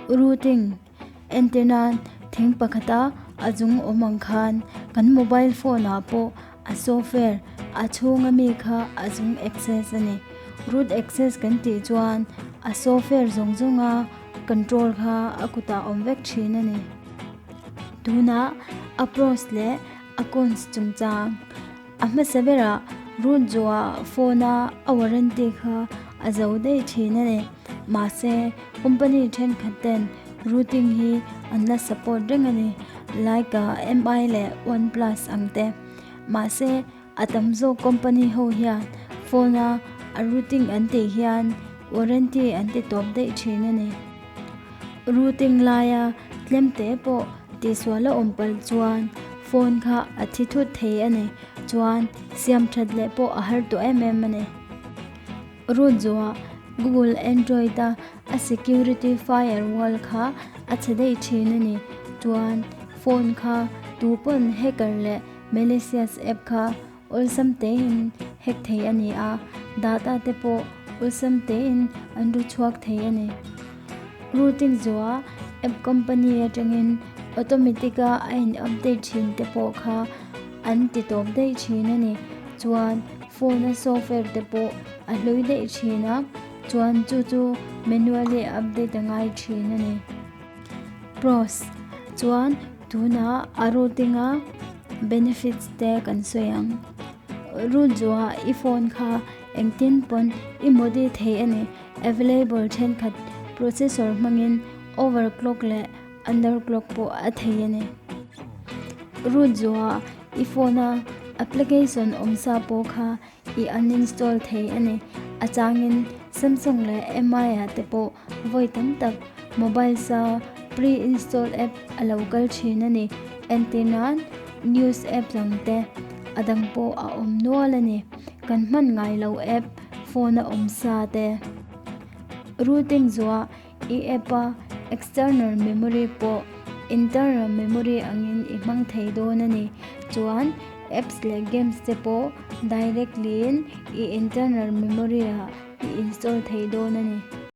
Rooting, Entirnan thing pakhata a zung awm ang khan kan mobile phone ah pawh a software a chhunga mi kha a zung access a ni. Root access kan tih chuan a software zawng zawnga control kha a kutah awm vek thin a ni. Tunah a pros leh a cons chungchang a hmasa berah root zawhah phone a a warranty kha a zo daih thin a ni. Mahse company thenkhat ten rooting hi an la support reng a ni like a mi leh oneplus ang te. Mahse a tam zawk company ho hian phone a a rooting an tih hian warranty an ti tawp daih thin a ni. Rooting laia tlem te pawh tihsual a awm palh chuan phone kha a thi thut thei a ni. Chuan siam that leh pawh a har tawh em em a ni. Root zawhah Google Android a a security firewall kha a chhe daih thin a ni. Chuan phone kha tu pawn hacker leh malicious app kha awlsam tein hack thei a ni a, data te pawh awlsam tein an ru chhuak thei a ni. Rooting zawhah app company atangin automatic a a in update thin te pawh kha an ti tawp daih thin a ni. Chuan phone a software te pawh a hlui daih thin a, chuan chu chu manually update a ngai thin a ni. Pros, Chuan tunah a routing a benefits te kan sawi ang. Root zawhah i phone kha engtin pawn i modi thei a ni. Available thenkhat processor hmangin overclock leh underclock pawh a thei a ni. Root zawhah i phone a application awm sa pawh kha i uninstall thei a ni. A changin Samsung leh Mi ah te pawh vawi tam tak mobile sa pre-install app a lo kal thin a ni. Entir nan news app lang te a dang pawh a awm nual a ni. Kan hman ngai lo app phone a awm sa te. Rooting zuah I app a external memory pawh internal memory angin i hmang thei dawn a ni. Chuan apps leh games te pawh directly in i internal memory ah i install thei dawn a ni.